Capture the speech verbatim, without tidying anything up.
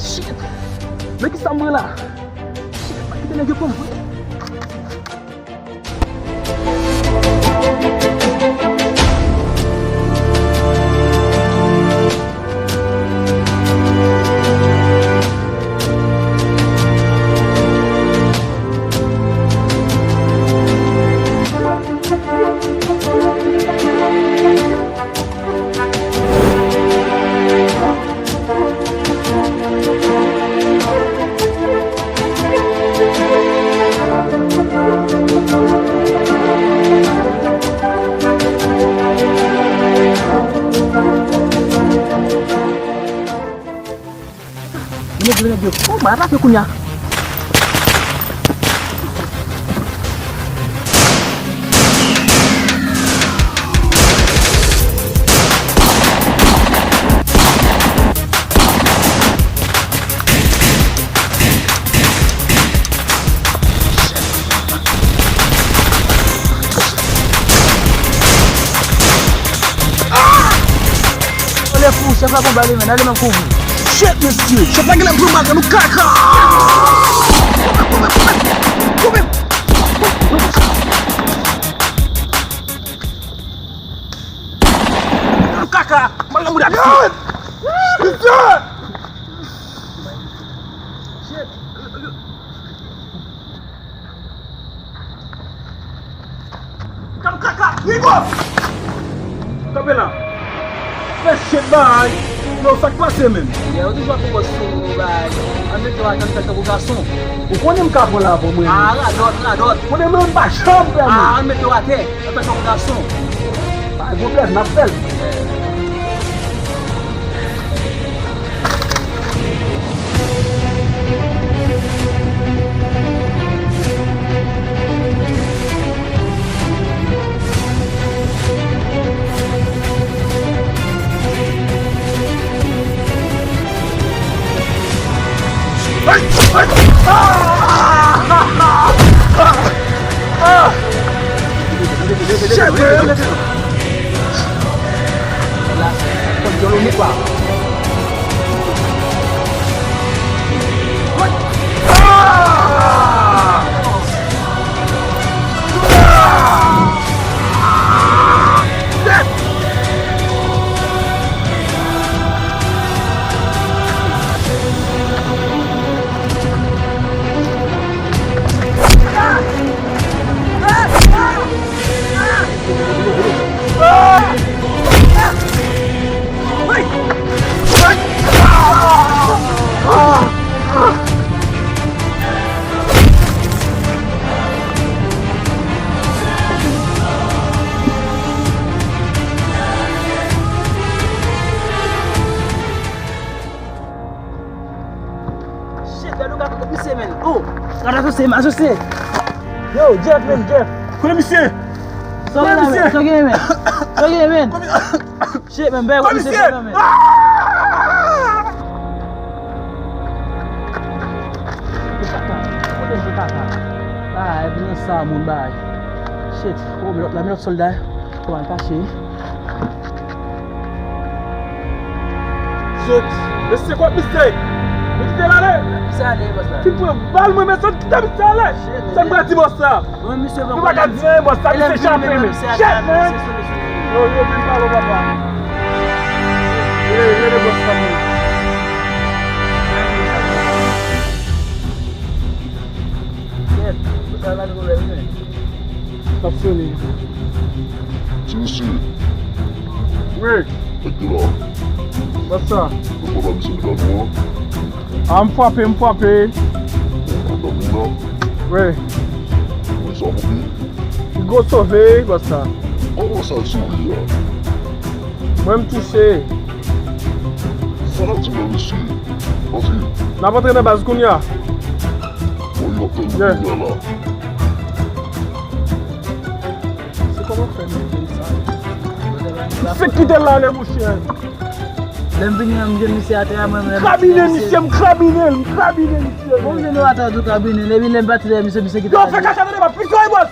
Shit! Men kisa m wè la? Shit, pa kite nèg yo pran m. Mwen di nèg yo, oh, mwen atake kounye a. Anlè fou, chèf la pran bal li, men, ale men kouvri. Shit, mesye, chèf la genlè pran bal nan nou kaka. Koupe, koupe, koupe. Nan nou kaka, mal nan mouda, mesye. Mesye! Shit. Kaka, kaka, Nico! Kanpe la. Fè shit bay. Yo, sa k pase menm? Yo, yo toujou ap pran sou nou bay. Ann mete w atè, ann fè tankou gason. Ou konnen m ka pran lavan mwen. Ah, radòt, radòt. Konnen mwen m pa janm pèmèt. Ah, ann mete w atè, ann fè tankou gason. Pa gen pwoblèm, n ap fè l. Shit, gade yon gade misye, men. Oh, gade asosye, asosye. Yo, Jeff, men, Jeff. Konnen misye. Sa w gen la, men? Sa w gen, men? Sa w gen, men? Shit, men, bèl misye, men. Kote se kaka? Ah, epi nan sa, moun bay. Shit, oh, men lòt la, men lòt sòlda. Kòman l kache? Zot, mesye, kot misye? Nou kite l ale. Misye ale, bòs la. Fin pran bal mwen, men zot kite misye ale. Shit, sa m pral di bòs la? Mwen, misye, nou pa ka di anyen, bòs la, misye chape, men. Shit, man. Yo, yo, vin pale, papa. Rele, rele bòs la, man. Shit, bòs la, pa gen pwoblèm, men. L ap sone. Ti mesye. Wi. Nèg yo la. Bòs sa. Ou pa ba misye medam ou an? A, m frape, m frape. Medam ou la? Wi. Mwen sa frape? Li gwo sove, bòs sa. Kòman sa l sove a? Mwen, m touche. Sa n ap di la, mesye? Antre. N ap antre nan baz kounye a. Bon, yo ap tann nou kounye a la. Se kòman fè mete sa? M fèk kite l la, le mouche. Lè m vini an, m jwenn misye atè a, mwen menm. Krabinen misye, m krabinen l, m krabinen misye. Bon, m jwenn atè a, tou krabinen l, epi lè m pati dèyè misye, misye kite l. Yo, fè kaka, tande, pa pito, bòs.